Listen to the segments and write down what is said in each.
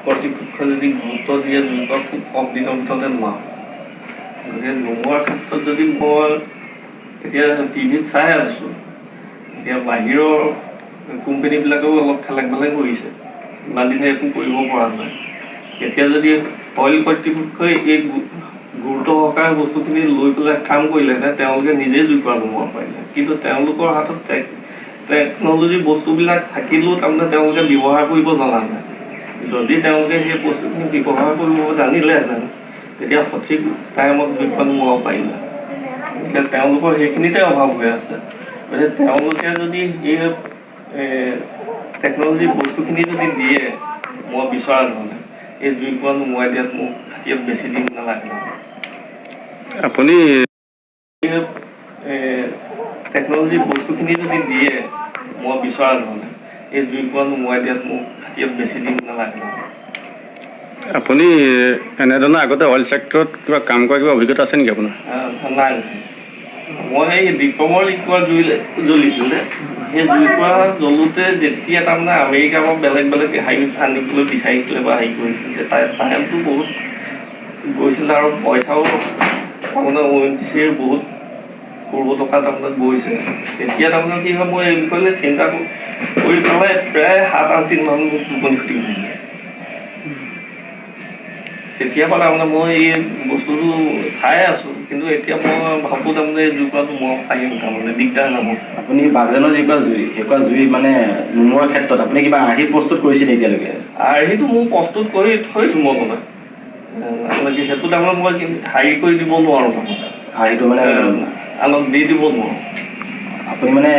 কৰ্তৃপক্ষই যদি গুৰুত্ব দিয়ে, জুইকুৰা খুব কম দিনৰ ভিতৰতে নুমাব। গতিকে নুমোৱাৰ ক্ষেত্ৰত যদি মই এতিয়া টিভিত চাই আছোঁ, এতিয়া বাহিৰৰ কোম্পেনীবিলাকেও অলপ খেলেং মেলেং কৰিছে, ইমান দিনে একো কৰিব পৰা নাই। এতিয়া যদি অইল কৰ্তৃপক্ষই এই গুৰুত্ব সহকাৰে বস্তুখিনি লৈ পেলাই কাম কৰিলেহেঁতেন, তেওঁলোকে নিজেই জুইকুৰা নুমুৱাব পাৰিলে। কিন্তু তেওঁলোকৰ হাতত টেকন'লজি বস্তুবিলাক থাকিলেও তাৰমানে তেওঁলোকে ব্যৱহাৰ কৰিব জনা নাই। যদি তেওঁলোকে সেই বস্তুখিনি ব্যৱহাৰ কৰিব জানিলেহেঁতেন, তেতিয়া সঠিক টাইমত জুইকুৰা নুমুৱাব পাৰিলে। গতিকে তেওঁলোকৰ সেইখিনিতে অভাৱ হৈ আছে। গতিকে তেওঁলোকে যদি এই টেকন'লজি বস্তুখিনি যদি দিয়ে মই বিচৰা ধৰণে, এই জুইকুৰা নুমুৱাই দিয়াত মোক খাটিয়াত বেছি দিন নালাগে। আপুনি টেকন'লজি বস্তুখিনি যদি দিয়ে মই বিচৰা ধৰণে, এই জুইকুৰা নুমুৱাই দিয়াত মোক খাটিয়াত বেছি দিন নালাগে। আপুনি এনেধৰণৰ আগতে অইল ছেক্টৰত কিবা কাম কৰা কিবা অভিজ্ঞতা আছে নেকি আপোনাৰ? নাই, মই এই ডিকমৰ জুইকুৰা জুই জ্বলিছিলে, সেই জুইকুৰা জ্বলোতে যেতিয়া তাৰমানে আমেৰিকাৰ পৰা বেলেগ বেলেগ হেৰি আনিবলৈ বিচাৰিছিলে বা হেৰি কৰিছিলে, টাইমটো বহুত গৈছিলে আৰু পইচাও তাৰমানে অ' এন জি চিৰ বহুত কৰোৰ টকা তাৰমানে গৈছে। তেতিয়া তাৰমানে কি হয়, মই এই বিষয়লৈ চিন্তা কৰি পেলাই প্ৰায় 7-8 দিনমান মোৰ টোপনি ক্ষতি হৈছিলে। তেতিয়াৰ পৰা তাৰমানে মই এই বস্তুটো চাই আছোঁ। কিন্তু এতিয়া মই ভাবোঁ, তাৰমানে এই জুইকুৰাটো মই পাৰিম, তাৰমানে দিগদাৰ নহয়। আপুনি বাঘজানৰ যিকুৱা জুই, সেইকুৱা জুই মানে নুমুৱাৰ ক্ষেত্ৰত আপুনি কিবা আৰ্হি প্ৰস্তুত কৰিছে নেকি এতিয়ালৈকে? আৰ্হিটো মোৰ প্ৰস্তুত কৰি থৈছোঁ মই। মানে কি, সেইটো তাৰমানে মই হেৰি কৰি দিব নোৱাৰোঁ তাৰমানে। আৰ্হিটো মানে আনক দি দিব নোৱাৰোঁ। আপুনি মানে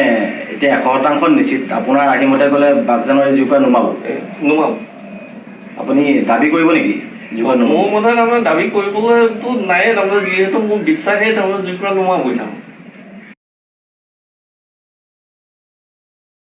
এতিয়া 100% নিশ্চিত, আপোনাৰ আৰ্হি মতে গ'লে বাঘজানৰ এই জুইকুৰা নুমাব? নুমাব। আপুনি দাবী কৰিব নেকি জুইকুৰা মোৰ নুমাব? মতে তাৰমানে দাবী কৰিবলৈতো নায়ে তাৰমানে, যিহেতু মোৰ বিশ্বাসেই তাৰমানে জুইকুৰা নুমাবই তাৰমানে।